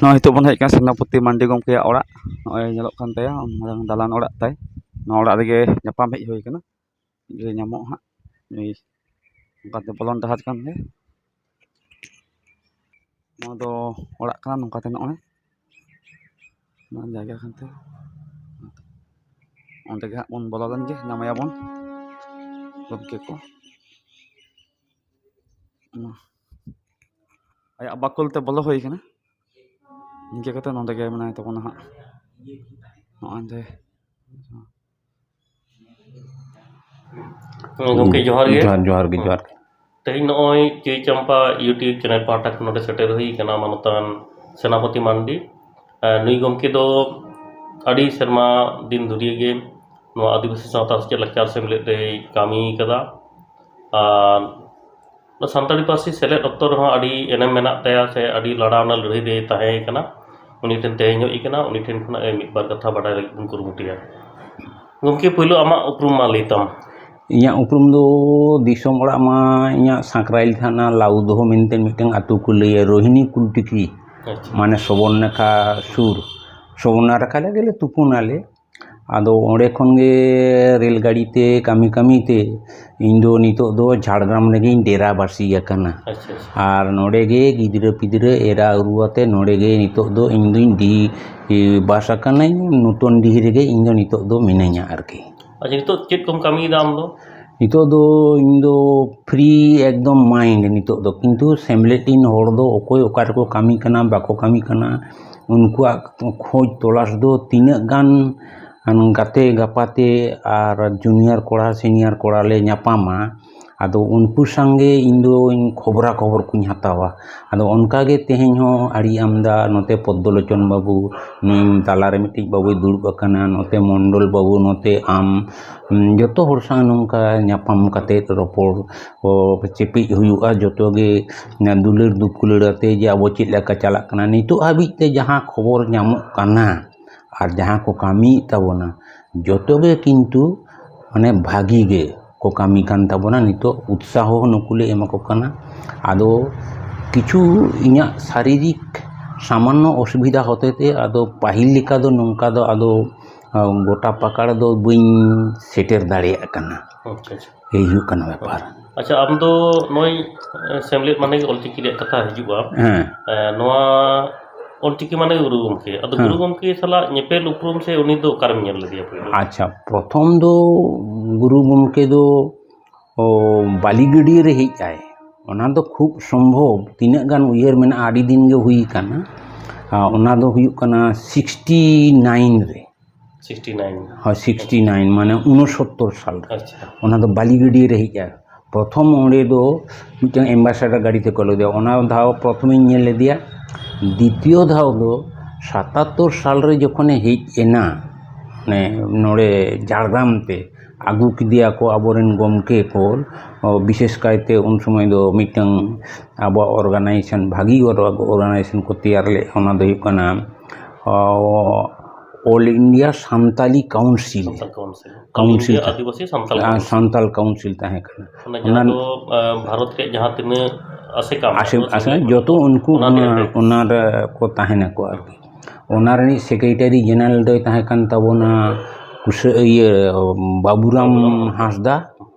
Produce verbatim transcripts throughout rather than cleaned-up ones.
ᱱᱚᱜᱼᱚᱭ ᱱᱤᱛᱚᱜ ᱵᱚᱱ ᱦᱮᱡ ᱟᱠᱟᱱᱟ ᱥᱮᱱᱟᱯᱚᱛᱤ ᱢᱟᱱᱰᱤ ᱜᱚᱢᱠᱮᱭᱟᱜ ᱚᱲᱟᱜ᱾ ᱱᱚᱜᱼᱚᱭ ᱧᱮᱞᱚᱜ ᱠᱟᱱ ᱛᱟᱭᱟ ᱢᱟᱨᱟᱝ ᱫᱟᱞᱟᱱ ᱚᱲᱟᱜ ᱛᱟᱭ᱾ ᱱᱚᱣᱟ ᱚᱲᱟᱜ ᱨᱮᱜᱮ ᱧᱟᱯᱟᱢ ᱦᱮᱡ ᱦᱩᱭ ᱟᱠᱟᱱᱟ᱾ ᱡᱮ ᱧᱟᱢᱚᱜ ᱦᱟᱸᱜ, ᱱᱩᱭ ᱚᱱᱠᱟᱛᱮ ᱵᱚᱞᱚᱱ ᱰᱟᱦᱟᱨ ᱠᱟᱱ ᱜᱮ᱾ ᱱᱚᱣᱟ ᱫᱚ ᱚᱲᱟᱜ ᱠᱟᱱᱟ, ᱱᱚᱝᱠᱟᱛᱮ ᱱᱚᱜᱼᱚᱭ ᱱᱚᱣᱟ ᱡᱟᱭᱜᱟ ᱠᱟᱱ ᱛᱟᱭᱟ᱾ ᱚᱸᱰᱮ ᱜᱮ ᱦᱟᱸᱜ ᱵᱚᱱ ᱵᱚᱞᱚ ᱞᱮᱱ ᱜᱮ, ᱧᱟᱢᱮᱭᱟᱵᱚᱱ ᱜᱚᱢᱠᱮ ᱠᱚ᱾ ᱟᱭᱟᱜ ᱵᱟᱠᱷᱳᱞ ᱛᱮ ᱵᱚᱞᱚ ᱦᱩᱭ ᱠᱟᱱᱟ᱾ ᱱᱤᱝᱠᱟᱹ ᱠᱟᱛᱮ ᱱᱚᱸᱰᱮ ᱜᱮ ᱢᱮᱱᱟᱭ ᱛᱟᱵᱚᱱᱟ ᱦᱟᱸᱜ᱾ ᱱᱚᱜᱼᱚᱭ ᱱᱚᱸᱰᱮ᱾ ᱜᱚᱢᱠᱮ, ᱡᱚᱦᱟᱨ ᱜᱮ᱾ ᱡᱚᱦᱟᱨ, ᱡᱚᱦᱟᱨ ᱜᱮ, ᱡᱚᱦᱟᱨ ᱜᱮ᱾ ᱛᱮᱦᱮᱧ ᱱᱚᱜᱼᱚᱭ ᱪᱟᱹᱭ ᱪᱟᱢᱯᱟ YouTube ᱪᱮᱱᱮᱞ ᱯᱟᱦᱴᱟ ᱠᱷᱚᱱ ᱱᱚᱰᱮ ᱥᱮᱴᱮᱨ ᱦᱩᱭ ᱠᱟᱱᱟ ᱢᱟᱱᱚᱛᱟᱱ ᱥᱮᱱᱟᱯᱚᱛᱤ ᱢᱟᱱᱰᱤ᱾ ᱮᱸ, ᱱᱩᱭ ᱜᱚᱢᱠᱮ ᱫᱚ ᱟᱹᱰᱤ ᱥᱮᱨᱢᱟ ᱫᱤᱱ ᱫᱷᱩᱨᱤᱭᱟᱹ ᱜᱮ ᱱᱚᱣᱟ ᱟᱹᱫᱤᱵᱟᱹᱥᱤ ᱥᱟᱶᱛᱟ ᱥᱮᱪᱮᱫ ᱞᱟᱠᱪᱟᱨ ᱥᱮᱢᱞᱮᱫ ᱨᱮᱭ ᱠᱟᱹᱢᱤ ᱠᱟᱫᱟ᱾ ᱟᱨ ᱱᱚᱣᱟ ᱥᱟᱱᱛᱟᱲᱤ ᱯᱟᱹᱨᱥᱤ ᱥᱮᱞᱮᱫ ᱚᱠᱛᱚ ᱨᱮᱦᱚᱸ ᱟᱹᱰᱤ ᱮᱱᱮᱢ ᱢᱮᱱᱟᱜ ᱛᱟᱭᱟ ᱥᱮ ᱟᱹᱰᱤ ᱞᱟᱲᱟᱣᱱᱟ ᱞᱟᱹᱲᱦᱟᱹᱭ ᱨᱮᱭ ᱛᱟᱦᱮᱸ ᱠᱟᱱᱟ᱾ ᱩᱱᱤ ᱴᱷᱮᱱ ᱛᱮᱦᱮᱧ ᱦᱮᱡ ᱠᱟᱱᱟ, ᱩᱱᱤ ᱴᱷᱮᱱ ᱠᱷᱚᱱᱟᱜ ᱢᱤᱫ ᱵᱟᱨ ᱠᱟᱛᱷᱟ ᱵᱟᱰᱟᱭ ᱞᱟᱹᱜᱤᱫ ᱵᱚᱱ ᱠᱩᱨᱩᱢᱩᱴᱩᱭᱟ᱾ ᱜᱚᱢᱠᱮ, ᱯᱳᱭᱞᱳ ᱟᱢᱟᱜ ᱩᱯᱨᱩᱢ ᱢᱟ ᱞᱟᱹᱭ ᱛᱟᱢ᱾ ᱤᱧᱟᱹᱜ ᱩᱯᱨᱩᱢ ᱫᱚ ᱫᱤᱥᱚᱢ ᱚᱲᱟᱜ ᱢᱟ ᱤᱧᱟᱹᱜ ᱥᱟᱸᱠᱨᱟᱭᱤᱞ ᱛᱷᱟᱱᱟ ᱞᱟᱣᱩᱫᱚᱦᱚ ᱢᱮᱱᱛᱮ ᱢᱤᱫᱴᱟᱝ ᱟᱹᱛᱩ ᱠᱚ ᱞᱟᱹᱭᱟ, ᱨᱳᱦᱤᱱᱤ ᱠᱩᱞᱴᱤᱠᱨᱤ, ᱟᱪᱪᱷᱟ᱾ ᱢᱟᱱᱮ ᱥᱚᱵᱚᱨᱱᱟᱠᱷᱟ ᱥᱩᱨ, ᱥᱚᱵᱚᱨᱱᱟᱠᱷᱟ ᱨᱮᱜᱮ ᱞᱮ ᱛᱩᱯᱩᱱᱟᱞᱮ᱾ ᱟᱫᱚ ᱚᱸᱰᱮ ᱠᱷᱚᱱ ᱜᱮ ᱨᱮᱹᱞ ᱜᱟᱹᱰᱤ ᱛᱮ ᱠᱟᱹᱢᱤ ᱠᱟᱹᱢᱤ ᱛᱮ ᱤᱧ ᱫᱚ ᱱᱤᱛᱚᱜ ᱫᱚ ᱡᱷᱟᱲᱜᱨᱟᱢ ᱨᱮᱜᱮᱧ ᱰᱮᱨᱟ ᱵᱟᱹᱥᱤ ᱟᱠᱟᱱᱟ᱾ ᱟᱪᱪᱷᱟ, ᱟᱪᱪᱷᱟ᱾ ᱟᱨ ᱱᱚᱰᱮ ᱜᱮ ᱜᱤᱫᱽᱨᱟᱹ ᱯᱤᱫᱽᱨᱟᱹ ᱮᱨᱟ ᱩᱨᱩ ᱟᱛᱮ ᱱᱚᱰᱮ ᱜᱮ ᱱᱤᱛᱚᱜ ᱫᱚ ᱤᱧ ᱫᱩᱧ ᱰᱤ-, ᱵᱟᱥ ᱟᱠᱟᱱᱟᱹᱧ, ᱱᱩᱛᱚᱱ ᱰᱤᱦᱤ ᱨᱮᱜᱮ ᱤᱧ ᱫᱚ ᱱᱤᱛᱚᱜ ᱫᱚ ᱢᱤᱱᱟᱹᱧᱟ ᱟᱨᱠᱤ᱾ ᱟᱪᱪᱷᱟ, ᱱᱤᱛᱚᱜ ᱪᱮᱫ ᱠᱚᱢ ᱠᱟᱹᱢᱤᱭᱮᱫᱟ ᱟᱢ ᱫᱚ? ᱱᱤᱛᱚᱜ ᱫᱚ ᱤᱧ ᱫᱚ free ᱮᱠᱫᱚᱢ mind ᱱᱤᱛᱚᱜ ᱫᱚ, ᱠᱤᱱᱛᱩ ᱥᱮᱢᱞᱮᱫ ᱨᱮᱱ ᱦᱚᱲ ᱫᱚ ᱚᱠᱚᱭ ᱚᱠᱟ ᱨᱮᱠᱚ ᱠᱟᱹᱢᱤ ᱠᱟᱱᱟ, ᱵᱟᱠᱚ ᱠᱟᱹᱢᱤ ᱠᱟᱱᱟ, ᱩᱱᱠᱩᱣᱟᱜ ᱠᱷᱚᱡᱽ ᱛᱚᱞᱟᱥ ᱫᱚ ᱛᱤᱱᱟᱹᱜ ᱜᱟᱱ ᱜᱟᱛᱮ ᱜᱟᱯᱟᱛᱮ ᱟᱨ junior ᱠᱚᱲᱟ senior ᱠᱚᱲᱟ ᱞᱮ ᱧᱟᱯᱟᱢᱟ, ᱟᱫᱚ ᱩᱱᱠᱩ ᱥᱟᱝᱜᱮ ᱤᱧ ᱫᱚ ᱠᱷᱚᱵᱽᱨᱟ ᱠᱷᱚᱵᱚᱨ ᱠᱚᱧ ᱦᱟᱛᱟᱣᱟ᱾ ᱟᱫᱚ ᱚᱱᱠᱟ ᱜᱮ ᱛᱮᱦᱮᱧ ᱦᱚᱸ ᱟᱹᱰᱤ ᱟᱢᱫᱟ ᱱᱚᱛᱮ ᱯᱚᱫᱽᱫᱚᱞᱳᱪᱚᱱ ᱵᱟᱹᱵᱩ, ᱱᱩᱭ ᱛᱟᱞᱟᱨᱮ ᱢᱤᱫᱴᱤᱡ ᱵᱟᱹᱵᱩᱭ ᱫᱩᱲᱩᱵ ᱟᱠᱟᱱᱟ, ᱱᱚᱛᱮ ᱢᱚᱱᱰᱚᱞ ᱵᱟᱹᱵᱩ, ᱱᱚᱛᱮ ᱟᱢ, ᱩᱸ, ᱡᱚᱛᱚ ᱦᱚᱲ ᱥᱟᱶ ᱱᱚᱝᱠᱟ ᱧᱟᱯᱟᱢ ᱠᱟᱛᱮ ᱨᱚᱯᱚᱲ ᱠᱚ ᱪᱮᱯᱮᱡ ᱦᱩᱭᱩᱜᱼᱟ᱾ ᱡᱚᱛᱚ ᱜᱮ ᱫᱩᱞᱟᱹᱲ ᱫᱩᱯᱩᱞᱟᱹᱲ ᱟᱛᱮ ᱡᱮ ᱟᱵᱚ ᱪᱮᱫ ᱞᱮᱠᱟ ᱪᱟᱞᱟᱜ ᱠᱟᱱᱟ, ᱱᱤᱛᱚᱜ ᱦᱟᱹᱵᱤᱡ ᱛᱮ ᱡᱟᱦᱟᱸ ᱠᱷᱚᱵᱚᱨ ᱧᱟᱢᱚᱜ ᱠᱟᱱᱟ ᱟᱨ ᱡᱟᱦᱟᱸ ᱠᱚ ᱠᱟᱹᱢᱤᱭᱮᱫ ᱛᱟᱵᱚᱱᱟ, ᱡᱚᱛᱚ ᱜᱮ ᱠᱤᱱᱛᱩ ᱢᱟᱱᱮ ᱵᱷᱟᱹᱜᱤ ᱜᱮ ᱠᱚ ᱠᱟᱹᱢᱤ ᱠᱟᱱ ᱛᱟᱵᱚᱱᱟ᱾ ᱱᱤᱛᱚᱜ ᱩᱛᱥᱟᱦᱚ ᱱᱩᱠᱩ ᱞᱮ ᱮᱢᱟ ᱠᱚ ᱠᱟᱱᱟ᱾ ᱟᱫᱚ ᱠᱤᱪᱷᱩ ᱤᱧᱟᱹᱜ ᱥᱟᱨᱤᱨᱤᱠ ᱥᱟᱢᱟᱱᱱᱚ ᱚᱥᱩᱵᱤᱫᱷᱟ ᱦᱚᱛᱮ ᱛᱮ ᱟᱫᱚ ᱯᱟᱹᱦᱤᱞ ᱞᱮᱠᱟ ᱫᱚ ᱱᱚᱝᱠᱟ ᱫᱚ ᱟᱫᱚ, ᱟ, ᱜᱚᱴᱟ ᱯᱟᱠᱟᱲ ᱫᱚ ᱵᱟᱹᱧ ᱥᱮᱴᱮᱨ ᱫᱟᱲᱮᱭᱟᱜ ᱠᱟᱱᱟ᱾ ᱟᱪᱪᱷᱟ, ᱟᱪᱪᱷᱟ᱾ ᱮᱭ ᱦᱩᱭᱩᱜ ᱠᱟᱱᱟ ᱵᱮᱯᱟᱨ᱾ ᱟᱪᱪᱷᱟ, ᱟᱢ ᱫᱚ ᱱᱚᱜᱼᱚᱭ, ᱮ, ᱥᱮᱢᱞᱮᱫ ᱢᱟᱱᱮ ᱜᱮ ᱚᱞᱪᱤᱠᱤ ᱨᱮᱭᱟᱜ ᱠᱟᱛᱷᱟ ᱦᱤᱡᱩᱜᱼᱟ᱾ ᱦᱮᱸ᱾ ᱮ, ᱱᱚᱣᱟ ᱚᱞᱪᱤᱠᱤ ᱢᱟᱱᱮ ᱜᱮ ᱜᱩᱨᱩ ᱜᱚᱢᱠᱮ᱾ ᱟᱫᱚ ᱦᱮᱸ᱾ ᱜᱩᱨᱩ ᱜᱚᱢᱠᱮ ᱥᱟᱞᱟᱜ ᱧᱮᱯᱮᱞ ᱩᱯᱨᱩᱢ ᱥᱮ ᱩᱱᱤ ᱫᱚ ᱚᱠᱟᱨᱮᱢ ᱧᱮᱞ ᱞᱮᱫᱮᱭᱟ ᱯᱳᱭᱞᱳ? ᱟᱪᱪᱷᱟ, ᱯᱨᱚᱛᱷᱚᱢ ᱫᱚ ᱜᱩᱨᱩ ᱜᱚᱢᱠᱮ ᱫᱚ, ᱚ, ᱵᱟᱹᱞᱤᱜᱟᱹᱰᱤᱭᱟᱹ ᱨᱮ ᱦᱮᱡ ᱟᱭ᱾ ᱚᱱᱟ ᱫᱚ ᱠᱷᱩᱵ ᱥᱚᱢᱵᱷᱚᱵ, ᱛᱤᱱᱟᱹᱜ ᱜᱟᱱ ᱩᱭᱦᱟᱹᱨ ᱢᱮᱱᱟᱜᱼᱟ, ᱟᱹᱰᱤ ᱫᱤᱱ ᱜᱮ ᱦᱩᱭ ᱟᱠᱟᱱᱟ᱾ ᱟ, ᱚᱱᱟ ᱫᱚ ᱦᱩᱭᱩᱜ ᱠᱟᱱᱟ ᱥᱤᱠᱥᱴᱤ ᱱᱟᱭᱤᱱ ᱨᱮ᱾ Sixty nine. ᱦᱳᱭ, ᱥᱤᱠᱥᱴᱤ ᱱᱟᱭᱤᱱ, ᱢᱟᱱᱮ ᱩᱱᱚᱥᱚᱛᱛᱚᱨ ᱥᱟᱞ ᱨᱮ᱾ ᱟᱪᱪᱷᱟ᱾ ᱚᱱᱟ ᱫᱚ ᱵᱟᱹᱞᱤᱜᱟᱹᱰᱤᱭᱟᱹ ᱨᱮ ᱦᱮᱡ ᱟᱭ᱾ ᱯᱨᱚᱛᱷᱚᱢ ᱚᱸᱰᱮ ᱫᱚ ᱢᱤᱫᱴᱟᱝ ᱮᱢᱵᱟᱥᱮᱰᱟᱨ ᱜᱟᱹᱰᱤ ᱛᱮᱠᱚ ᱞᱟᱹᱭ ᱫᱟ, ᱚᱱᱟ ᱫᱷᱟᱣ ᱯᱨᱚᱛᱷᱚᱢᱤᱧ ᱧᱮᱞ ᱞᱮᱫᱮᱭᱟ᱾ ᱫᱤᱛᱤᱭᱚ ᱫᱷᱟᱣ ᱫᱚ ᱥᱟᱛᱟᱛᱛᱚᱨ ᱥᱟᱞ ᱨᱮ ᱡᱚᱠᱷᱚᱱᱮ ᱦᱮᱡ ᱮᱱᱟ, ᱢᱟᱱᱮ ᱱᱚᱰᱮ ᱡᱷᱟᱲᱜᱨᱟᱢ ᱛᱮ ᱟᱹᱜᱩ ᱠᱮᱫᱮᱭᱟ ᱠᱚ ᱟᱵᱚᱨᱮᱱ ᱜᱚᱢᱠᱮ ᱠᱚ, ᱚ, ᱵᱤᱥᱮᱥ ᱠᱟᱭᱛᱮ ᱩᱱ ᱥᱚᱢᱚᱭ ᱫᱚ ᱢᱤᱫᱴᱟᱝ ᱟᱵᱚᱣᱟᱜ ᱚᱨᱜᱟᱱᱟᱭᱡᱮᱥᱚᱱ, ᱵᱷᱟᱹᱜᱤ ᱚᱨᱜᱟᱱᱟᱭᱡᱮᱥᱚᱱ ᱠᱚ ᱛᱮᱭᱟᱨ ᱞᱮᱫ, ᱚᱱᱟ ᱫᱚ ᱦᱩᱭᱩᱜ ᱠᱟᱱᱟ, ᱚ, all India Santali council. Santal council. Council all India ᱛᱟᱦᱮᱸ᱾ ᱟᱹᱫᱤᱵᱟᱹᱥᱤ ᱥᱟᱱᱛᱟᱞ ᱟᱨ ᱠᱟᱣᱩᱱᱥᱤᱞ᱾ ᱥᱟᱱᱛᱟᱞ ᱠᱟᱣᱩᱱᱥᱤᱞ ᱛᱟᱦᱮᱸ ᱠᱟᱱᱟ᱾ ᱚᱱᱟ ᱚᱱᱟ ᱡᱟᱦᱟᱸ ᱫᱚ, ᱟ, ᱵᱷᱟᱨᱚᱛ ᱨᱮᱭᱟᱜ ᱡᱟᱦᱟᱸ ᱛᱤᱱᱟᱹᱜ ᱟᱥᱮᱠᱟ ᱢᱮᱱᱟᱜᱼᱟ, ᱟᱥᱮ-, ᱟᱥᱮ-, ᱡᱚᱛᱚ ᱩᱱᱠᱩ ᱚᱱᱟ ᱨᱮᱭᱟᱜ ᱚᱱᱟ, ᱨᱮ ᱠᱚ ᱛᱟᱦᱮᱱᱟᱠᱚ ᱟᱨᱠᱤ᱾ ᱚᱱᱟ ᱨᱤᱱᱤᱡ ᱥᱮᱠᱨᱮᱴᱟᱨᱤ ᱡᱮᱱᱟᱨᱮᱞ ᱫᱚᱭ ᱛᱟᱦᱮᱸ ᱠᱟᱱ ᱛᱟᱵᱚᱱᱟ ᱠᱩᱥᱟᱹ-, ᱤᱭᱟᱹ, ᱵᱟᱵᱩᱨᱟᱢ ᱵᱟᱵᱩᱨᱟᱢ ᱦᱟᱸᱥᱫᱟ᱾ ᱦᱟᱸᱥᱫᱟ᱾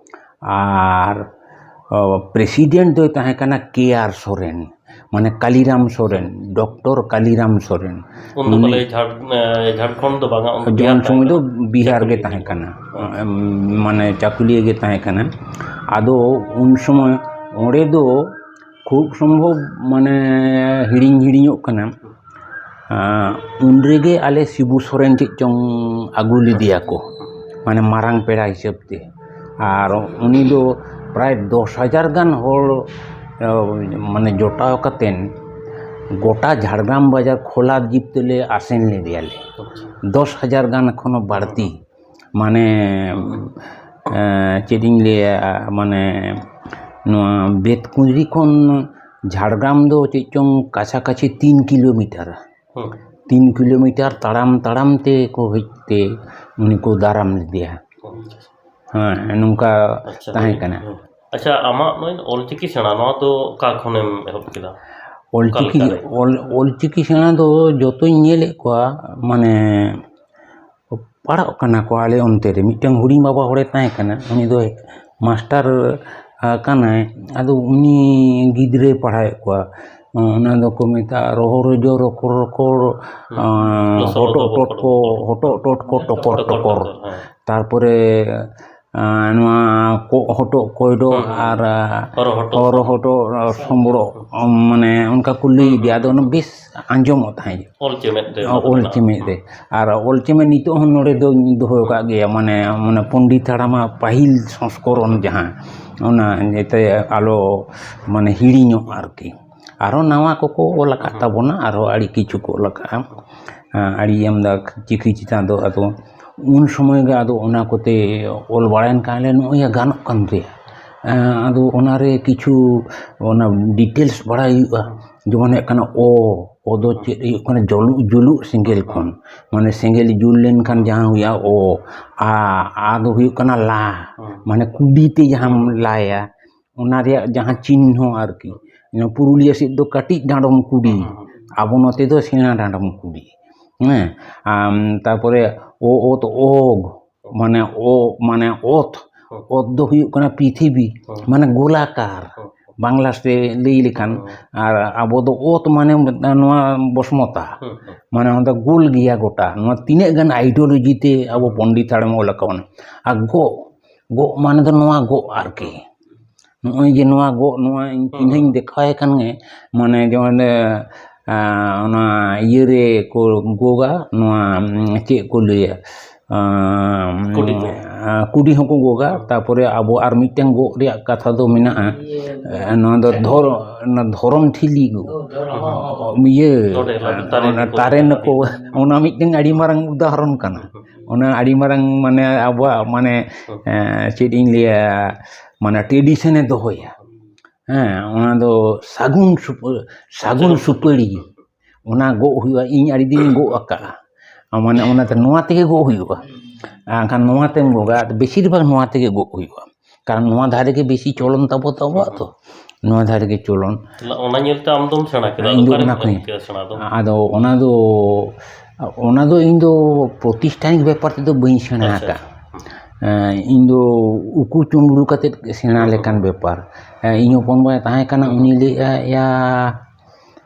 ᱟᱨ, ᱚ, ᱯᱨᱮᱥᱤᱰᱮᱱᱴ ᱫᱚᱭ ᱛᱟᱦᱮᱸ ᱠᱟᱱᱟ ᱠᱮ ᱟᱨ ᱥᱚᱨᱮᱱ, ᱢᱟᱱᱮ ᱠᱟᱞᱤᱨᱟᱢ ᱥᱚᱨᱮᱱ, ᱰᱚᱠᱴᱚᱨ ᱠᱟᱞᱤᱨᱟᱢ ᱥᱚᱨᱮᱱ᱾ ᱩᱱ ᱫᱚ ᱩᱱᱤ ᱯᱟᱞᱮ ᱡᱷᱟᱲ-, ᱮ, ᱡᱷᱟᱲᱠᱷᱚᱸᱰ ᱫᱚ ᱵᱟᱝᱟ, ᱩᱱ ᱫᱚ ᱩᱱ ᱵᱤᱦᱟᱨ ᱥᱚᱢᱚᱭ ᱫᱚ ᱛᱟᱦᱮᱸ ᱠᱟᱱᱟ᱾ ᱵᱤᱦᱟᱨ ᱜᱮ ᱪᱟᱹᱠᱩᱞᱤᱭᱟᱹ᱾ ᱛᱟᱦᱮᱸ ᱠᱟᱱᱟ᱾ ᱦᱮᱸ᱾ ᱮᱢ, ᱢᱟᱱᱮ ᱪᱟᱹᱠᱩᱞᱤᱭᱟᱹ ᱜᱮ ᱛᱟᱦᱮᱸ ᱠᱟᱱᱟ᱾ ᱟᱫᱚ ᱩᱱ ᱥᱚᱢᱚᱭ ᱚᱸᱰᱮ ᱫᱚ ᱠᱷᱩᱵ ᱥᱚᱢᱵᱷᱚᱵ, ᱢᱟᱱᱮ, ᱦᱤᱲᱤᱧ ᱦᱤᱲᱤᱧᱚᱜ ᱠᱟᱱᱟ᱾ ᱟᱸ, ᱩᱱ ᱨᱮᱜᱮ ᱟᱞᱮ ᱥᱤᱵᱩ ᱥᱚᱨᱮᱱ ᱪᱮᱫ ᱪᱚᱝ ᱟᱹᱜᱩ ᱞᱮᱫᱮᱭᱟ ᱠᱚ, ᱢᱟᱱᱮ, ᱢᱟᱨᱟᱝ ᱯᱮᱲᱟ ᱦᱤᱥᱟᱹᱵ ᱛᱮ᱾ ᱟᱨ ᱩᱱᱤ ᱫᱚ ᱯᱨᱟᱭ ᱫᱚᱥ ᱦᱟᱡᱟᱨ ᱜᱟᱱ ᱦᱚᱲ, ᱟᱸ, ᱢᱟᱱᱮ, ᱡᱚᱴᱟᱣ ᱠᱟᱛᱮᱱ ᱜᱚᱴᱟ ᱡᱷᱟᱲᱜᱨᱟᱢ ᱵᱟᱡᱟᱨ ᱠᱷᱚᱞᱟ ᱡᱤᱯ ᱛᱮᱞᱮ ᱟᱥᱮᱱ ᱞᱮᱫᱮᱭᱟᱞᱮ᱾ ᱫᱚᱥ ᱦᱟᱡᱟᱨ ᱜᱟᱱ ᱠᱷᱚᱱ ᱦᱚᱸ ᱵᱟᱹᱲᱛᱤ᱾ ᱢᱟᱱᱮ, ᱮᱸ, ᱪᱮᱫ ᱤᱧ ᱞᱟᱹᱭᱟ, ᱢᱟᱱᱮ, ᱱᱚᱣᱟ ᱵᱮᱛᱠᱩᱸᱫᱽᱨᱤ ᱠᱷᱚᱱ ᱡᱷᱟᱲᱜᱨᱟᱢ ᱫᱚ ᱪᱮᱫ ᱪᱚᱝ ᱠᱟᱪᱷᱟ ᱠᱟᱪᱷᱤ ᱛᱤᱱ ᱠᱤᱞᱳᱢᱤᱴᱟᱨ᱾ ᱦᱩᱸ᱾ ᱛᱤᱱ ᱠᱤᱞᱳᱢᱤᱴᱟᱨ ᱛᱟᱲᱟᱢ ᱛᱟᱲᱟᱢ ᱛᱮ ᱠᱚ ᱦᱮᱡ ᱛᱮ ᱩᱱᱤ ᱠᱚ ᱫᱟᱨᱟᱢ ᱞᱮᱫᱮᱭᱟ᱾ ᱦᱩᱸ᱾ ᱦᱮᱸ, ᱱᱚᱝᱠᱟ ᱟᱪᱪᱷᱟ, ᱛᱟᱦᱮᱸ ᱦᱳᱭ᱾ ᱠᱟᱱᱟ᱾ ᱦᱩᱸ᱾ ᱟᱪᱪᱷᱟ, ᱟᱢᱟᱜ ᱱᱚᱜᱼᱚᱭ ᱚᱞᱪᱤᱠᱤ ᱥᱮᱬᱟ, ᱱᱚᱣᱟ ᱫᱚ ᱚᱠᱟ ᱠᱷᱚᱱᱮᱢ ᱮᱦᱚᱵ ᱠᱮᱫᱟ? ᱚᱞᱪᱤᱠᱤ ᱚᱠᱟ ᱞᱮᱠᱟᱨᱮ? ᱚᱞ ᱚᱞᱪᱤᱠᱤ ᱥᱮᱬᱟ ᱫᱚ ᱡᱚᱛᱚᱧ ᱧᱮᱞᱮᱫ ᱠᱚᱣᱟ, ᱢᱟᱱᱮ ᱯᱟᱲᱦᱟᱜ ᱠᱟᱱᱟ ᱠᱚ ᱟᱞᱮ ᱚᱱᱛᱮ ᱨᱮ᱾ ᱢᱤᱫᱴᱟᱝ ᱦᱩᱰᱤᱧ ᱵᱟᱵᱟ ᱦᱚᱲᱮ ᱛᱟᱦᱮᱸ ᱠᱟᱱᱟ, ᱩᱱᱤ ᱫᱚ ᱢᱟᱥᱴᱟᱨ ᱠᱟᱱᱟᱭ᱾ ᱟᱫᱚ ᱩᱱᱤ ᱜᱤᱫᱽᱨᱟᱹᱭ ᱯᱟᱲᱦᱟᱣᱮᱫ ᱠᱚᱣᱟ᱾ ᱚᱱᱟ ᱫᱚᱠᱚ ᱢᱮᱛᱟᱜᱼᱟ ᱨᱚᱦᱚᱲ ᱨᱚᱡᱚ ᱨᱚᱠᱚᱲ ᱨᱚᱠᱚᱲ, ᱦᱩᱸ᱾ ᱟᱸ, ᱞᱚᱥᱚᱫ ᱦᱚᱴᱚᱜ ᱚᱛ ᱴᱚᱴ ᱠᱚ, ᱵᱚᱠᱚᱲ᱾ ᱦᱚᱴᱚᱜ ᱴᱚᱴ ᱠᱚ ᱴᱚᱠᱚᱨ ᱴᱚᱠᱚᱨ ᱴᱚᱠᱚᱨ᱾ ᱦᱮᱸ᱾ ᱛᱟᱨᱯᱚᱨᱮ ᱟᱸ, ᱱᱚᱣᱟ ᱠᱚᱜ ᱦᱚᱴᱚᱜ ᱠᱚᱭᱰᱚᱜ ᱦᱩᱸ, ᱦᱩᱸ᱾ ᱟᱨ ᱦᱚᱨᱚ ᱦᱚᱴᱚᱜ᱾ ᱦᱚᱨᱚ ᱦᱚᱴᱚᱜ ᱥᱚᱢᱵᱚᱲᱚᱜ, ᱢᱟᱱᱮ ᱚᱱᱠᱟ ᱠᱚ ᱞᱟᱹᱭ ᱦᱩᱸ, ᱤᱫᱤᱭᱟ᱾ ᱦᱩᱸ, ᱟᱫᱚ ᱚᱱᱟ ᱦᱩᱸ᱾ ᱵᱮᱥ ᱟᱸᱡᱚᱢᱚᱜ ᱛᱟᱦᱮᱸᱫ᱾ ᱚᱞ ᱪᱮᱢᱮᱫ ᱨᱮ ᱚᱱᱟ ᱫᱚ ᱚᱞ ᱢᱮᱱᱟᱜᱼᱟ᱾ ᱪᱮᱢᱮᱫ ᱨᱮ᱾ ᱟᱨ ᱚᱞ ᱪᱮᱢᱮᱫ ᱱᱤᱛᱚᱜ ᱦᱚᱸ ᱱᱚᱰᱮ ᱫᱚᱧ ᱫᱚᱦᱚ ᱟᱠᱟᱫ ᱜᱮᱭᱟ, ᱢᱟᱱᱮ, ᱢᱟᱱᱮ ᱯᱚᱱᱰᱤᱛ ᱦᱟᱲᱟᱢᱟᱜ ᱯᱟᱹᱦᱤᱞ ᱥᱚᱝᱥᱠᱚᱨᱚᱱ ᱡᱟᱦᱟᱸ, ᱚᱱᱟ ᱡᱟᱛᱮ ᱟᱞᱚ, ᱢᱟᱱᱮ, ᱦᱤᱲᱤᱧᱚᱜ ᱟᱨᱠᱤ᱾ ᱟᱨᱦᱚᱸ ᱱᱟᱣᱟ ᱠᱚᱠᱚ ᱚᱞ ᱟᱠᱟᱫ ᱦᱩᱸ᱾ ᱛᱟᱵᱚᱱᱟ, ᱟᱨᱦᱚᱸ ᱟᱹᱰᱤ ᱠᱤᱪᱷᱩ ᱠᱚ ᱚᱞ ᱟᱠᱟᱫᱼᱟ᱾ ᱟᱹᱰᱤ ᱟᱢᱫᱟ ᱪᱤᱠᱤ ᱪᱮᱛᱟᱱ ᱫᱚ, ᱟᱫᱚ ᱩᱱ ᱥᱚᱢᱚᱭ ᱜᱮ ᱟᱫᱚ ᱚᱱᱟ ᱠᱚᱛᱮ ᱚᱞ ᱵᱟᱲᱟᱭᱮᱱ ᱠᱷᱟᱱ ᱞᱮ, ᱱᱚᱜᱼᱚᱭ ᱭᱟ ᱜᱟᱱᱚᱜ ᱠᱟᱱ ᱜᱮᱭᱟ᱾ ᱮᱸ, ᱟᱫᱚ ᱚᱱᱟᱨᱮ ᱠᱤᱪᱷᱩ ᱚᱱᱟ details ᱵᱟᱲᱟᱭ ᱦᱩᱭᱩᱜᱼᱟ᱾ ᱡᱮᱢᱚᱱ ᱦᱩᱭᱩᱜ ᱠᱟᱱᱟ ᱚ, ᱚ ᱫᱚ ᱪᱮᱫ ᱦᱩᱭᱩᱜ ᱠᱟᱱᱟ? ᱡᱩᱞᱩᱜ, ᱡᱩᱞᱩᱜ ᱥᱮᱸᱜᱮᱞ ᱠᱷᱚᱱ, ᱢᱟᱱᱮ ᱥᱮᱸᱜᱮᱞ ᱡᱩᱞ ᱞᱮᱱᱠᱷᱟᱱ ᱡᱟᱦᱟᱸ ᱦᱩᱭᱩᱜᱼᱟ ᱚ, ᱟ, ᱟ ᱫᱚ ᱦᱩᱭᱩᱜ ᱠᱟᱱᱟ ᱞᱟ, ᱦᱩᱸ᱾ ᱢᱟᱱᱮ ᱠᱩᱰᱤ ᱛᱮ ᱡᱟᱦᱟᱸᱢ ᱞᱟᱭᱟ, ᱚᱱᱟ ᱨᱮᱭᱟᱜ ᱡᱟᱦᱟᱸ ᱪᱤᱱᱦᱚ ᱟᱨᱠᱤ᱾ ᱯᱩᱨᱩᱞᱤᱭᱟᱹ ᱥᱮᱫ ᱫᱚ ᱠᱟᱹᱴᱤᱡ ᱰᱟᱸᱰᱚᱢ ᱠᱩᱰᱤ, ᱦᱩᱸ, ᱦᱩᱸ, ᱦᱩᱸ᱾ ᱟᱵᱚ ᱱᱚᱛᱮ ᱫᱚ ᱥᱮᱬᱟ ᱰᱟᱸᱰᱚᱢ ᱠᱩᱰᱤ᱾ ᱦᱮᱸ, ᱟᱢ, ᱛᱟᱨᱯᱚᱨᱮ ᱚ, ᱚᱛ, ᱚᱜ, ᱢᱟᱱᱮ ᱚ, ᱢᱟᱱᱮ ᱚᱛ, ᱦᱩᱸ᱾ ᱚᱛ ᱫᱚ ᱦᱩᱭᱩᱜ ᱠᱟᱱᱟ ᱯᱨᱤᱛᱷᱤᱵᱤ, ᱦᱩᱸ᱾ ᱢᱟᱱᱮ ᱜᱳᱞᱟᱠᱟᱨ, ᱦᱩᱸ, ᱦᱩᱸ᱾ ᱵᱟᱝᱞᱟ ᱛᱮ ᱞᱟᱹᱭ ᱞᱮᱠᱷᱟᱱ, ᱦᱩᱸ᱾ ᱟᱨ ᱟᱵᱚ ᱫᱚ ᱚᱛ ᱢᱟᱱᱮ ᱱᱚᱣᱟ ᱵᱚᱥᱢᱚᱛᱟ, ᱦᱩᱸ, ᱦᱩᱸ᱾ ᱢᱟᱱᱮ ᱚᱱᱟ ᱫᱚ ᱜᱳᱞ ᱜᱮᱭᱟ ᱜᱚᱴᱟ᱾ ᱱᱚᱣᱟ ᱛᱤᱱᱟᱹᱜ ᱜᱟᱱ ideology ᱛᱮ ᱟᱵᱚ ᱯᱚᱱᱰᱤᱛ ᱦᱟᱲᱟᱢ ᱚᱞ ᱟᱠᱟᱣᱱᱟ᱾ ᱟᱨ ᱜᱚᱜ, ᱜᱚᱜ ᱢᱟᱱᱮ ᱫᱚ ᱱᱚᱣᱟ ᱜᱚᱜ ᱟᱨᱠᱤ᱾ ᱱᱚᱜᱼᱚᱭ ᱡᱮ ᱱᱚᱣᱟ ᱜᱚᱜ, ᱱᱚᱣᱟ ᱤᱧ ᱦᱩᱸ, ᱪᱤᱱᱦᱟᱹᱧ ᱦᱩᱸ᱾ ᱫᱮᱠᱷᱟᱣᱟᱭ ᱠᱷᱟᱱ ᱜᱮ, ᱢᱟᱱᱮ ᱡᱮᱢᱚᱱ, ᱮ, ᱟ, ᱚᱱᱟ ᱤᱭᱟᱹ ᱨᱮ ᱠᱚ ᱜᱚᱜᱟ, ᱱᱚᱣᱟ, ᱩᱢ, ᱪᱮᱫ ᱠᱚ ᱞᱟᱹᱭᱟ? ᱟᱢ, ᱠᱩᱰᱤ ᱠᱚ᱾ ᱟ, ᱠᱩᱰᱤ ᱦᱚᱸᱠᱚ ᱜᱚᱜᱟ᱾ ᱦᱩᱸ᱾ ᱛᱟᱨᱯᱚᱨᱮ ᱟᱵᱚ ᱟᱨ ᱢᱤᱫᱴᱮᱱ ᱜᱚᱜ ᱨᱮᱭᱟᱜ ᱠᱟᱛᱷᱟ ᱫᱚ ᱢᱮᱱᱟᱜᱼᱟ᱾ ᱤᱭᱟᱹ, ᱮ, ᱱᱚᱣᱟ ᱫᱚ ᱫᱷᱚᱨ-, ᱚᱱᱟ ᱫᱷᱚᱨᱚᱢ ᱴᱷᱤᱞᱤ ᱜᱚᱜ᱾ ᱚ, ᱫᱷᱚᱨᱚᱢ, ᱦᱚᱸ, ᱦᱚᱸ᱾ ᱤᱭᱟᱹ, ᱱᱚᱰᱮ ᱚᱱᱟ ᱛᱟᱨᱮᱱ ᱚᱱᱟ ᱠᱚ ᱛᱟᱨᱮᱱ ᱠᱚ, ᱚᱱᱟ ᱢᱤᱫᱴᱮᱱ ᱟᱹᱰᱤ ᱢᱟᱨᱟᱝ ᱩᱫᱟᱦᱚᱨᱚᱱ ᱠᱟᱱᱟ᱾ ᱦᱩᱸ᱾ ᱚᱱᱟ ᱟᱹᱰᱤ ᱢᱟᱨᱟᱝ, ᱢᱟᱱᱮ, ᱟᱵᱚᱣᱟᱜ, ᱢᱟᱱᱮ, ᱦᱩᱸ᱾ ᱮ, ᱪᱮᱫ ᱤᱧ ᱞᱟᱹᱭᱟ, ᱢᱟᱱᱮ tradition ᱮ ᱫᱚᱦᱚᱭᱟ᱾ ᱦᱮᱸ, ᱚᱱᱟ ᱫᱚ ᱥᱟᱹᱜᱩᱱ ᱥᱩᱯᱟᱹ-, ᱥᱟᱹᱜᱩᱱ ᱥᱟᱹᱜᱩᱱ ᱥᱩᱯᱟᱹᱲᱤ᱾ ᱥᱩᱯᱟᱹᱲᱤ᱾ ᱚᱱᱟ ᱜᱚᱜ ᱦᱩᱭᱩᱜᱼᱟ, ᱤᱧ ᱟᱹᱰᱤ ᱫᱤᱱᱤᱧ ᱜᱚᱜ ᱟᱠᱟᱜᱼᱟ᱾ ᱢᱟᱱᱮ ᱚᱱᱟᱛᱮ ᱱᱚᱣᱟ ᱛᱮᱜᱮ ᱜᱚᱜ ᱦᱩᱭᱩᱜᱼᱟ᱾ ᱮᱱᱠᱷᱟᱱ ᱱᱚᱣᱟ ᱛᱮᱢ ᱜᱚᱜᱟ, ᱵᱮᱥᱤᱨ ᱵᱷᱟᱜᱽ ᱱᱚᱣᱟ ᱛᱮᱜᱮ ᱜᱚᱜ ᱦᱩᱭᱩᱜᱼᱟ᱾ ᱠᱟᱨᱚᱱ ᱱᱚᱣᱟ ᱫᱷᱟᱨᱮ ᱜᱮ ᱵᱮᱥᱤ ᱪᱚᱞᱚᱱ ᱛᱟᱵᱚ, ᱛᱟᱵᱚᱣᱟᱜ ᱛᱚ, ᱱᱚᱣᱟ ᱫᱷᱟᱨᱮ ᱜᱮ ᱪᱚᱞᱚᱱ᱾ ᱛᱟᱦᱞᱮ ᱚᱱᱟ ᱧᱮᱞᱛᱮ ᱟᱢ ᱫᱚᱢ ᱥᱮᱬᱟ ᱠᱮᱫᱟ? ᱤᱧ ᱫᱚ ᱚᱠᱟᱨᱮ ᱚᱱᱟ ᱠᱷᱚᱱ ᱤᱧ ᱤᱱᱠᱟᱹ ᱥᱮᱬᱟ ᱫᱚ? ᱟᱫᱚ ᱚᱱᱟ ᱫᱚ, ᱚᱱᱟ ᱫᱚ ᱤᱧ ᱫᱚ ᱯᱨᱚᱛᱤᱥᱴᱷᱟᱱᱤᱠ ᱵᱮᱯᱟᱨ ᱛᱮᱫᱚ ᱵᱟᱹᱧ ᱥᱮᱬᱟ ᱟᱪᱪᱷᱟ, ᱟᱠᱟᱫ᱾ ᱟᱪᱪᱷᱟ᱾ ᱮᱸ, ᱤᱧ ᱫᱚ ᱩᱠᱩ ᱪᱩᱢᱲᱩ ᱠᱟᱛᱮᱫ ᱥᱮᱬᱟ ᱦᱩᱸ, ᱞᱮᱠᱟᱱ ᱦᱩᱸ᱾ ᱵᱮᱯᱟᱨ᱾ ᱮᱸ, ᱤᱧ ᱦᱚᱯᱚᱱ ᱵᱟᱭ ᱛᱟᱦᱮᱸ ᱠᱟᱱᱟ, ᱦᱩᱸ, ᱩᱱᱤ ᱦᱩᱸ᱾ ᱞᱟᱹᱭᱮᱫᱼᱟ, "ᱭᱟ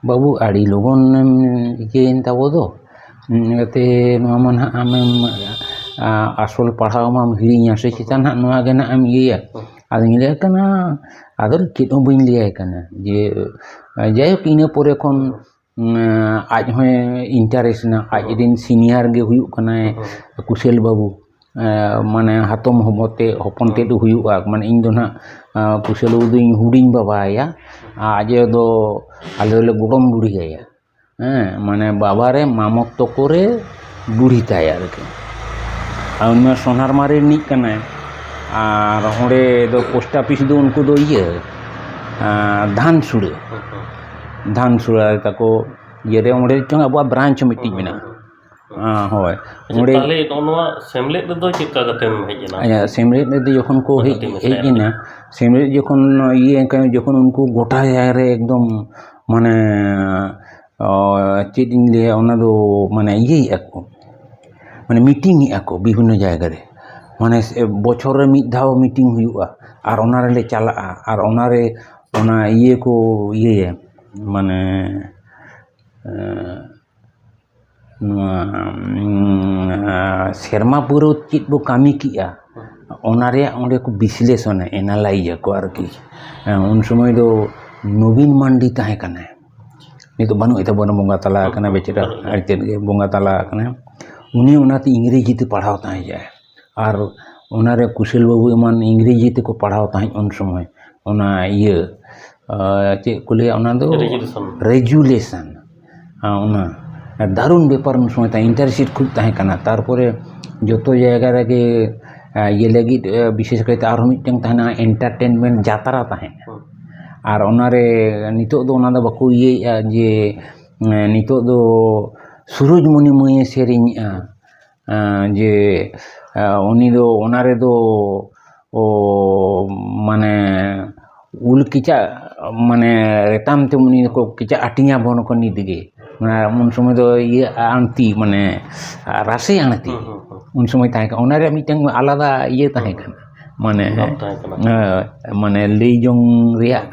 ᱵᱟᱹᱵᱩ, ᱟᱹᱰᱤ ᱞᱚᱜᱚᱱᱮᱢ ᱤᱭᱟᱹᱭᱮᱱ ᱛᱟᱵᱚ ᱫᱚ, ᱩᱸ, ᱡᱟᱛᱮ ᱱᱚᱣᱟ ᱢᱟ ᱱᱟᱦᱟᱜ ᱟᱢᱮᱢ, ᱟ, ᱟᱥᱚᱞ ᱯᱟᱲᱦᱟᱣ ᱢᱟᱢ ᱦᱤᱲᱤᱧᱟ, ᱥᱮ ᱪᱮᱛᱟ ᱱᱟᱦᱟᱜ ᱱᱚᱣᱟ ᱜᱮ ᱱᱟᱦᱟᱜ ᱮᱢ ᱤᱭᱟᱹᱭᱟ?" ᱦᱩᱸ᱾ ᱟᱫᱚᱧ ᱞᱟᱹᱭ ᱠᱟᱱᱟ, ᱟᱫᱚ ᱪᱮᱫ ᱦᱚᱸ ᱵᱟᱹᱧ ᱞᱟᱹᱭᱟᱭ ᱠᱟᱱᱟ᱾ ᱡᱮ, ᱡᱟᱭᱦᱳᱠ, ᱤᱱᱟᱹ ᱯᱚᱨᱮ ᱠᱷᱚᱱ ᱩᱸ, ᱟᱡ ᱦᱚᱸᱭ interest ᱮᱱᱟ, ᱟᱡ ᱦᱩᱸ᱾ ᱨᱮᱱ senior ᱜᱮ ᱦᱩᱭᱩᱜ ᱠᱟᱱᱟᱭ ᱦᱩᱸ᱾ ᱠᱩᱥᱮᱞ ᱵᱟᱹᱵᱩ᱾ ᱮᱸ, ᱢᱟᱱᱮ ᱦᱟᱛᱚᱢ ᱦᱚᱯᱚᱱ ᱛᱮᱫ, ᱦᱚᱯᱚᱱ ᱛᱮᱫ ᱦᱩᱸ᱾ ᱦᱩᱭᱩᱜᱼᱟ, ᱢᱟᱱᱮ ᱤᱧ ᱫᱚ ᱱᱟᱦᱟᱜ, ᱟᱸ, ᱠᱩᱥᱮᱞ ᱵᱟᱹᱵᱩ ᱫᱚᱧ ᱦᱩᱰᱤᱧ ᱵᱟᱵᱟᱭᱟ, ᱟᱡ ᱫᱚ ᱟᱞᱮ ᱫᱚᱞᱮ ᱜᱚᱲᱚᱢ ᱵᱩᱲᱦᱤ ᱟᱭᱟ᱾ ᱦᱮᱸ, ᱢᱟᱱᱮ ᱵᱟᱵᱟ ᱨᱮ ᱢᱟᱢᱚ ᱛᱟᱠᱚ ᱨᱮ ᱵᱩᱲᱦᱤ ᱛᱟᱭ ᱟᱨᱠᱤ᱾ ᱟᱨ ᱩᱱᱤ ᱢᱟ ᱥᱳᱱᱟᱨᱢᱟ ᱨᱮ ᱨᱤᱱᱤᱡ ᱠᱟᱱᱟᱭ, ᱟᱨ ᱚᱸᱰᱮ ᱫᱚ post office ᱫᱚ ᱩᱱᱠᱩ ᱫᱚ ᱤᱭᱟᱹ, ᱟᱸ, ᱫᱷᱟᱱᱥᱩᱲᱟᱹ᱾ ᱦᱩᱸ, ᱦᱩᱸ᱾ ᱫᱷᱟᱱᱥᱩᱲᱟᱹ ᱛᱟᱠᱚ ᱤᱭᱟᱹᱨᱮ, ᱚᱸᱰᱮ ᱪᱚᱝ ᱟᱵᱚᱣᱟᱜ branch ᱢᱤᱫᱴᱤᱡ ᱦᱩᱸ, ᱦᱩᱸ, ᱢᱮᱱᱟᱜᱼᱟ᱾ ᱦᱩᱸ, ᱦᱩᱸ᱾ ᱦᱮᱸ, ᱦᱳᱭ᱾ ᱟᱪᱪᱷᱟ, ᱚᱸᱰᱮ ᱛᱟᱦᱞᱮ ᱱᱚᱜᱼᱚ ᱱᱚᱣᱟ ᱥᱮᱢᱞᱮᱫ ᱨᱮᱫᱚ ᱪᱮᱫ ᱞᱮᱠᱟ ᱠᱟᱛᱮᱢ ᱦᱮᱡ ᱮᱱᱟ? ᱟᱪᱪᱷᱟ, ᱥᱮᱢᱞᱮᱫ ᱨᱮᱫᱚ ᱡᱚᱠᱷᱚᱱ ᱠᱚ ᱦᱮᱡ, ᱚᱠᱟᱴᱟᱜ ᱛᱮᱢ ᱦᱮᱡ ᱢᱮᱥᱟᱭᱮᱱᱟ? ᱮᱱᱟ, ᱥᱮᱢᱞᱮᱫ ᱡᱚᱠᱷᱚᱱ ᱤᱭᱟᱹ ᱮᱱᱠᱷᱟᱱ, ᱡᱚᱠᱷᱚᱱ ᱩᱱᱠᱩ ᱜᱚᱴᱟ ᱡᱟᱭᱜᱟ ᱨᱮ ᱮᱠᱫᱚᱢ ᱢᱟᱱᱮ, ᱚ, ᱪᱮᱫ ᱤᱧ ᱞᱟᱹᱭᱟ, ᱚᱱᱟ ᱫᱚ ᱢᱟᱱᱮ ᱤᱭᱟᱹᱭᱮᱫᱼᱟ ᱠᱚ, ᱢᱟᱱᱮ meeting ᱮᱫᱼᱟ ᱠᱚ ᱵᱤᱵᱷᱤᱱᱱᱚ ᱡᱟᱭᱜᱟ ᱨᱮ, ᱢᱟᱱᱮ ᱥᱮ-, ᱵᱚᱪᱷᱚᱨ ᱨᱮ ᱢᱤᱫ ᱫᱷᱟᱣ meeting ᱦᱩᱭᱩᱜᱼᱟ, ᱟᱨ ᱚᱱᱟ ᱨᱮᱞᱮ ᱪᱟᱞᱟᱜᱼᱟ, ᱟᱨ ᱚᱱᱟᱨᱮ ᱚᱱᱟ ᱤᱭᱟᱹ ᱠᱚ ᱤᱭᱟᱹᱭᱟ, ᱢᱟᱱᱮ, ᱮᱸ, ᱱᱚᱣᱟ, ᱩᱸ, ᱥᱮᱨᱢᱟ ᱯᱩᱨᱟᱹᱣ ᱪᱮᱫ ᱵᱚ ᱠᱟᱹᱢᱤ ᱠᱮᱜᱼᱟ, ᱚᱱᱟ ᱨᱮᱭᱟᱜ ᱚᱸᱰᱮ ᱠᱚ ᱵᱤᱥᱞᱮᱥᱚᱱᱟ, analyze ᱟᱠᱚ ᱟᱨᱠᱤ᱾ ᱦᱮᱸ, ᱩᱱ ᱥᱚᱢᱚᱭ ᱫᱚ ᱱᱚᱵᱤᱱ ᱢᱟᱱᱰᱤ ᱛᱟᱦᱮᱸ ᱠᱟᱱᱟᱭ, ᱱᱤᱛᱚᱜ ᱵᱟᱹᱱᱩᱜ ᱛᱟᱵᱚᱱᱟ, ᱵᱚᱸᱜᱟ ᱛᱟᱞᱟ ᱟᱠᱟᱱᱟ ᱵᱮᱪᱟᱨᱟ, ᱵᱟᱹᱱᱩᱜ ᱮᱭᱟ᱾ ᱟᱹᱰᱤ ᱛᱮᱫ ᱜᱮ ᱵᱚᱸᱜᱟ ᱛᱟᱞᱟ ᱟᱠᱟᱱᱟᱭ᱾ ᱩᱱᱤ ᱚᱱᱟᱛᱮ ᱤᱝᱨᱮᱡᱤ ᱛᱮ ᱯᱟᱲᱦᱟᱣ ᱛᱟᱦᱮᱸ ᱡᱟᱭ᱾ ᱟᱨ ᱚᱱᱟᱨᱮ ᱠᱩᱥᱮᱞ ᱵᱟᱹᱵᱩ ᱮᱢᱟᱱ ᱤᱝᱨᱮᱡᱤ ᱛᱮᱠᱚ ᱯᱟᱲᱦᱟᱣ ᱛᱟᱦᱮᱸᱫ ᱩᱱ ᱥᱚᱢᱚᱭ᱾ ᱚᱱᱟ ᱤᱭᱟᱹ, ᱟᱨ ᱪᱮᱫ ᱠᱚ ᱞᱟᱹᱭᱟ ᱚᱱᱟ ᱫᱚ? Resolution᱾ Resolution᱾ ᱟᱨ ᱚᱱᱟ ᱫᱟᱨᱩᱱ ᱵᱮᱯᱟᱨ ᱩᱱ ᱥᱚᱢᱚᱭ ᱛᱟᱦᱮᱸ, interest ᱠᱷᱩᱵ ᱛᱟᱦᱮᱸ ᱠᱟᱱᱟ᱾ ᱛᱟᱨᱯᱚᱨᱮ ᱡᱚᱛᱚ ᱡᱟᱭᱜᱟ ᱨᱮᱜᱮ, ᱟᱨ ᱤᱭᱟᱹ ᱞᱟᱹᱜᱤᱫ, ᱟᱨ ᱵᱤᱥᱮᱥ ᱠᱟᱭᱛᱮ ᱟᱨᱦᱚᱸ ᱢᱤᱫᱴᱟᱝ ᱛᱟᱦᱮᱱᱟ, entertainment ᱡᱟᱛᱨᱟ ᱛᱟᱦᱮᱸ᱾ ᱦᱩᱸ᱾ ᱟᱨ ᱚᱱᱟᱨᱮ ᱱᱤᱛᱚᱜ ᱫᱚ ᱚᱱᱟ ᱫᱚ ᱵᱟᱠᱚ ᱤᱭᱟᱹᱭᱮᱫᱼᱟ ᱡᱮ, ᱮᱸ, ᱱᱤᱛᱚᱜ ᱫᱚ ᱥᱩᱨᱩᱡᱽᱢᱩᱱᱤ ᱢᱟᱹᱭᱮ ᱥᱮᱨᱮᱧᱮᱫᱼᱟ᱾ ᱮᱸ, ᱡᱮ, ᱮᱸ, ᱩᱱᱤ ᱫᱚ ᱚᱱᱟ ᱨᱮᱫᱚ ᱢᱟᱱᱮ ᱩᱞ ᱠᱮᱪᱟᱜ, ᱢᱟᱱᱮ ᱨᱮᱛᱟᱢ ᱛᱮ ᱩᱱᱤ ᱫᱚᱠᱚ ᱠᱮᱪᱟᱜ ᱦᱟᱹᱴᱤᱧᱟ ᱵᱚᱱ ᱠᱚ ᱱᱤᱛ ᱜᱮ᱾ ᱢᱟᱱᱮ ᱩᱱ ᱥᱚᱢᱚᱭ ᱫᱚ ᱤᱭᱟᱹ ᱟᱱᱛᱤ, ᱢᱟᱱᱮ ᱨᱟᱥᱮ ᱟᱱᱛᱤ᱾ ᱦᱩᱸ, ᱦᱩᱸ, ᱦᱩᱸ᱾ ᱩᱱ ᱥᱚᱢᱚᱭ ᱛᱟᱦᱮᱸ ᱠᱟᱱᱟ, ᱚᱱᱟ ᱨᱮᱭᱟᱜ ᱢᱤᱫᱴᱟᱝ ᱟᱞᱟᱫᱟ ᱤᱭᱟᱹ ᱛᱟᱦᱮᱸ ᱠᱟᱱᱟ, ᱢᱟᱱᱮ ᱵᱷᱟᱵᱽ ᱛᱟᱦᱮᱸ ᱠᱟᱱᱟ᱾ ᱦᱮᱸ, ᱢᱟᱱᱮ ᱞᱟᱹᱭ ᱡᱚᱝ ᱨᱮᱭᱟᱜ᱾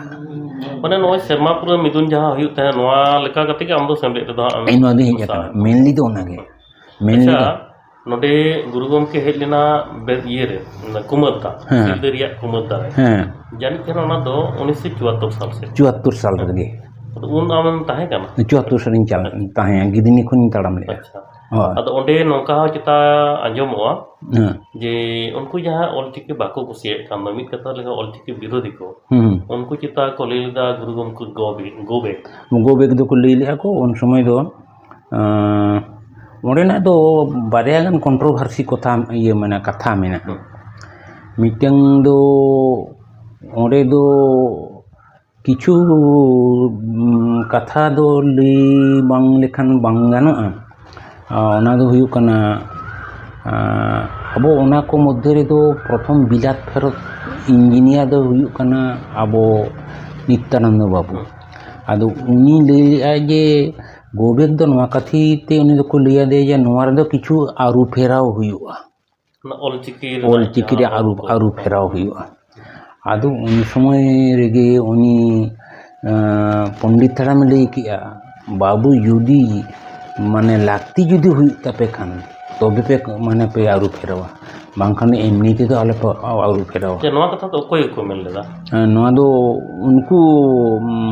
ᱢᱟᱱᱮ ᱱᱚᱜᱼᱚᱭ ᱥᱮᱨᱢᱟ ᱯᱩᱨᱟᱹ ᱢᱤᱫᱩᱱ ᱡᱟᱦᱟᱸ ᱦᱩᱭᱩᱜ ᱛᱟᱦᱮᱸᱫ, ᱱᱚᱣᱟ ᱞᱮᱠᱟ ᱠᱟᱛᱮ ᱜᱮ ᱟᱢ ᱫᱚ ᱥᱮᱢᱞᱮᱫ ᱨᱮᱫᱚ ᱦᱟᱸᱜ ᱮᱢ ᱤᱧ ᱱᱚᱣᱟ ᱫᱚᱧ ᱦᱮᱡ ᱢᱮᱥᱟ ᱟᱠᱟᱱᱟ, ᱟᱠᱟᱱᱟ᱾ ᱢᱮᱱᱞᱤ ᱫᱚ ᱚᱱᱟᱜᱮ᱾ ᱢᱮᱱᱞᱤ ᱟᱪᱪᱷᱟ, ᱫᱚ ᱱᱚᱰᱮ ᱜᱩᱨᱩ ᱜᱚᱢᱠᱮ ᱦᱮᱡ ᱞᱮᱱᱟ ᱵᱮ-, ᱤᱭᱟᱹᱨᱮ, ᱠᱩᱢᱟᱹᱨᱫᱟ, ᱦᱮᱸ᱾ ᱥᱤᱞᱫᱟᱹ ᱨᱮᱭᱟᱜ ᱠᱩᱢᱟᱹᱨᱫᱟ ᱨᱮ᱾ ᱦᱮᱸ᱾ ᱡᱟᱹᱱᱤᱡ ᱠᱷᱟᱱ ᱚᱱᱟ ᱫᱚ ᱩᱱᱤᱥᱥᱚ ᱪᱩᱣᱟᱛᱛᱳᱨ ᱥᱟᱞ ᱥᱮᱫ᱾ ᱪᱩᱣᱟᱛᱛᱳᱨ ᱥᱟᱞ ᱨᱮᱜᱮ᱾ ᱟᱫᱚ ᱩᱱ ᱟᱢᱮᱢ ᱛᱟᱦᱮᱸ ᱠᱟᱱᱟ? ᱪᱩᱣᱟᱛᱛᱳᱨ ᱥᱟᱞ ᱨᱤᱧ ᱪᱟᱞᱟᱜ, ᱛᱟᱦᱮᱸᱭᱟ, ᱜᱤᱫᱷᱱᱤ ᱠᱷᱚᱱᱤᱧ ᱛᱟᱲᱟᱢ ᱞᱮᱫᱼᱟ᱾ ᱟᱪᱪᱷᱟ᱾ ᱦᱳᱭ᱾ ᱟᱫᱚ ᱚᱸᱰᱮ ᱱᱚᱝᱠᱟ ᱦᱚᱸ ᱪᱮᱛᱟ ᱟᱸᱡᱚᱢᱚᱜᱼᱟ ᱦᱮᱸ᱾ ᱡᱮ ᱩᱱᱠᱩ ᱡᱟᱦᱟᱸ ᱚᱞᱪᱤᱠᱤ ᱵᱟᱠᱚ ᱠᱩᱥᱤᱭᱟᱜ ᱠᱟᱱ ᱫᱚ, ᱢᱤᱫ ᱠᱟᱛᱷᱟ ᱞᱮᱠᱟ ᱚᱞᱪᱤᱠᱤ ᱵᱤᱨᱳᱫᱷᱤ ᱠᱚ, ᱦᱩᱸ᱾ ᱩᱱᱠᱩ ᱪᱮᱛᱟ ᱠᱚ ᱞᱟᱹᱭ ᱞᱮᱫᱟ ᱜᱩᱨᱩ ᱜᱚᱢᱠᱮ ᱜᱳ ᱵᱮ-, ᱜᱳ ᱵᱮᱠ᱾ ᱜᱳ ᱵᱮᱠ ᱫᱚᱠᱚ ᱞᱟᱹᱭ ᱞᱮᱫᱼᱟ ᱠᱚ ᱩᱱ ᱥᱚᱢᱚᱭ ᱫᱚ᱾ ᱟᱸ, ᱚᱸᱰᱮᱱᱟᱜ ᱫᱚ ᱵᱟᱨᱭᱟ ᱜᱟᱱ controversy ᱠᱚᱛᱷᱟ, ᱤᱭᱟᱹ, ᱢᱟᱱᱮ ᱠᱟᱛᱷᱟ ᱢᱮᱱᱟᱜᱼᱟ᱾ ᱦᱩᱸ᱾ ᱢᱤᱫᱴᱟᱝ ᱫᱚ ᱚᱸᱰᱮ ᱫᱚ ᱠᱤᱪᱷᱩ, ᱩᱸ, ᱠᱟᱛᱷᱟ ᱫᱚ ᱞᱟᱹᱭ ᱵᱟᱝ ᱞᱮᱠᱷᱟᱱ ᱵᱟᱝ ᱜᱟᱱᱚᱜᱼᱟ᱾ ᱟᱨ ᱚᱱᱟ ᱫᱚ ᱦᱩᱭᱩᱜ ᱠᱟᱱᱟ, ᱟᱸ, ᱟᱵᱚ ᱚᱱᱟ ᱠᱚ ᱢᱚᱫᱽᱫᱷᱮ ᱨᱮᱫᱚ ᱯᱨᱚᱛᱷᱚᱢ ᱵᱤᱞᱟᱛ ᱯᱷᱮᱨᱚᱛ engineer ᱫᱚ ᱦᱩᱭᱩᱜ ᱠᱟᱱᱟ ᱟᱵᱚ ᱱᱤᱛᱭᱟᱱᱚᱱᱫᱚ ᱵᱟᱵᱩ᱾ ᱟᱫᱚ ᱩᱱᱤ ᱞᱟᱹᱭ ᱞᱮᱫᱼᱟᱭ ᱡᱮ ᱜᱳ ᱵᱮᱠ ᱫᱚ ᱱᱚᱣᱟ ᱠᱷᱟᱹᱛᱤᱨ ᱛᱮ ᱩᱱᱤ ᱫᱚᱠᱚ ᱞᱟᱹᱭ ᱟᱫᱮᱭᱟ ᱡᱮ ᱱᱚᱣᱟ ᱨᱮᱫᱚ ᱠᱤᱪᱷᱩ ᱟᱹᱨᱩ ᱯᱷᱮᱨᱟᱣ ᱦᱩᱭᱩᱜᱼᱟ᱾ ᱚᱱᱟ ᱚᱞᱪᱤᱠᱤ ᱨᱮᱱᱟᱜ ᱚᱞᱪᱤᱠᱤ ᱨᱮ ᱡᱟᱦᱟᱸ ᱟᱹᱨᱩ, ᱟᱹᱨᱩ ᱠᱚ᱾ ᱟᱹᱨᱩ ᱯᱷᱮᱨᱟᱣ ᱦᱩᱭᱩᱜᱼᱟ᱾ ᱟᱫᱚ ᱩᱱ ᱥᱚᱢᱚᱭ ᱨᱮᱜᱮ ᱩᱱᱤ, ᱟᱸ, ᱯᱚᱱᱰᱤᱛ ᱦᱟᱲᱟᱢᱮ ᱞᱟᱹᱭ ᱠᱮᱜᱼᱟ, "ᱵᱟᱹᱵᱩ, ᱡᱩᱫᱤ ᱢᱟᱱᱮ ᱞᱟᱹᱠᱛᱤ ᱡᱩᱫᱤ ᱦᱩᱭᱩᱜ ᱛᱟᱯᱮ ᱠᱷᱟᱱ ᱛᱚᱵᱮ ᱯᱮ ᱢᱟᱱᱮ ᱯᱮ ᱟᱹᱨᱩ ᱯᱷᱮᱨᱟᱣᱟ, ᱵᱟᱝᱠᱷᱟᱱ ᱮᱢᱱᱤ ᱛᱮᱫᱚ ᱟᱞᱚ ᱯᱮ ᱟᱹᱨᱩ ᱯᱷᱮᱨᱟᱣᱟ᱾" ᱪᱮ, ᱱᱚᱣᱟ ᱠᱟᱛᱷᱟ ᱫᱚ ᱚᱠᱚᱭ ᱠᱚ ᱢᱮᱱ ᱞᱮᱫᱟ? ᱟᱸ, ᱱᱚᱣᱟ ᱫᱚ ᱩᱱᱠᱩ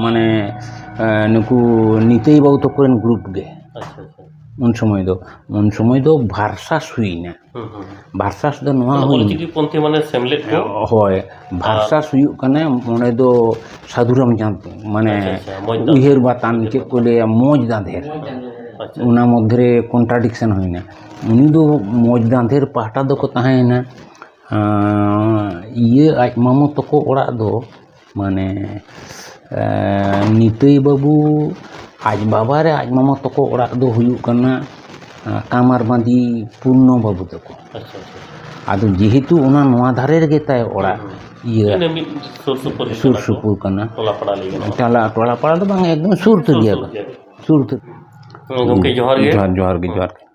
ᱢᱟᱱᱮ, ᱟᱸ, ᱱᱩᱠᱩ ᱱᱤᱛᱟᱹᱭ ᱵᱟᱹᱵᱩ ᱛᱟᱠᱚ ᱨᱮᱱ group ᱜᱮ᱾ ᱟᱪᱪᱷᱟ, ᱟᱪᱪᱷᱟ᱾ ᱩᱱ ᱥᱚᱢᱚᱭ ᱫᱚ, ᱩᱱ ᱥᱚᱢᱚᱭ ᱫᱚ versus ᱦᱩᱭᱱᱟ᱾ ᱦᱩᱸ, ᱦᱩᱸ, ᱦᱩᱸ᱾ versus ᱫᱚ ᱱᱚᱣᱟ ᱢᱟᱱᱮ ᱦᱩᱭᱱᱟ᱾ ᱚᱞᱪᱤᱠᱤ ᱯᱚᱱᱛᱷᱤ ᱢᱟᱱᱮ ᱥᱮᱢᱞᱮᱫ ᱠᱚ? ᱦᱳᱭ, ᱟᱨ versus ᱦᱩᱭᱩᱜ ᱠᱟᱱᱟ ᱚᱸᱰᱮ ᱫᱚ ᱥᱟᱹᱫᱷᱩ ᱨᱟᱢᱪᱟᱸᱫᱽ, ᱢᱟᱱᱮ ᱟᱪᱪᱷᱟ, ᱟᱪᱪᱷᱟ, ᱢᱚᱡᱽ ᱫᱟᱱ᱾ ᱩᱭᱦᱟᱹᱨ ᱵᱟᱛᱟᱱ ᱩᱭᱦᱟᱹᱨ ᱪᱮᱫ ᱠᱚ ᱵᱟᱛᱟᱱ᱾ ᱞᱟᱹᱭᱟ, ᱢᱚᱡᱽ ᱫᱟᱸᱫᱷᱮᱨ᱾ ᱟᱪᱪᱷᱟ᱾ ᱚᱱᱟ ᱢᱚᱫᱽᱫᱷᱮ ᱨᱮ contradiction ᱦᱩᱭᱱᱟ᱾ ᱩᱱᱤ ᱫᱚ ᱢᱚᱡᱽ ᱫᱟᱸᱫᱷᱮᱨ ᱯᱟᱦᱴᱟ ᱫᱚᱠᱚ ᱛᱟᱦᱮᱸᱭᱮᱱᱟ᱾ ᱟᱸ, ᱤᱭᱟᱹ ᱟᱡ ᱢᱟᱢᱚ ᱛᱟᱠᱚ ᱚᱲᱟᱜ ᱫᱚ ᱢᱟᱱᱮ, ᱮ, ᱱᱤᱛᱟᱹᱭ ᱵᱟᱹᱵᱩ ᱟᱡ ᱵᱟᱵᱟ ᱨᱮ ᱟᱡ ᱢᱟᱢᱟ ᱛᱟᱠᱚ ᱚᱲᱟᱜ ᱫᱚ ᱦᱩᱭᱩᱜ ᱠᱟᱱᱟ, ᱮ, ᱠᱟᱢᱟᱨ ᱵᱟᱸᱫᱤ ᱯᱩᱨᱱᱚ ᱵᱟᱹᱵᱩ ᱛᱟᱠᱚ᱾ ᱟᱪᱪᱷᱟ, ᱟᱪᱪᱷᱟ, ᱟᱪᱪᱷᱟ᱾ ᱟᱫᱚ ᱡᱮᱦᱮᱛᱩ ᱚᱱᱟ ᱱᱚᱣᱟ ᱫᱷᱟᱨᱮ ᱨᱮᱜᱮ ᱛᱟᱭ ᱚᱲᱟᱜ, ᱤᱭᱟᱹ, ᱤᱱᱟᱹ ᱢᱤᱫ ᱥᱩᱨ ᱥᱩᱯᱩᱨ ᱜᱮ ᱥᱩᱨ ᱠᱟᱱᱟ ᱠᱚ᱾ ᱥᱩᱯᱩᱨ ᱠᱟᱱᱟ᱾ ᱴᱚᱞᱟ ᱯᱟᱲᱟ ᱞᱟᱹᱭ ᱜᱟᱱᱚᱜᱼᱟ᱾ ᱴᱚᱞᱟ, ᱴᱚᱞᱟ ᱯᱟᱲᱟ ᱫᱚ ᱵᱟᱝ, ᱮᱠᱫᱚᱢ ᱥᱩᱨ ᱥᱩᱨ ᱛᱮᱜᱮ᱾ ᱜᱮᱭᱟ᱾ ᱥᱩᱨ ᱛᱮ᱾ ᱜᱚᱢᱠᱮ, ᱡᱚᱦᱟᱨ ᱜᱮ᱾ ᱡᱚᱦᱟᱨ, ᱡᱚᱦᱟᱨ ᱜᱮ, ᱡᱚᱦᱟᱨ ᱜᱮ᱾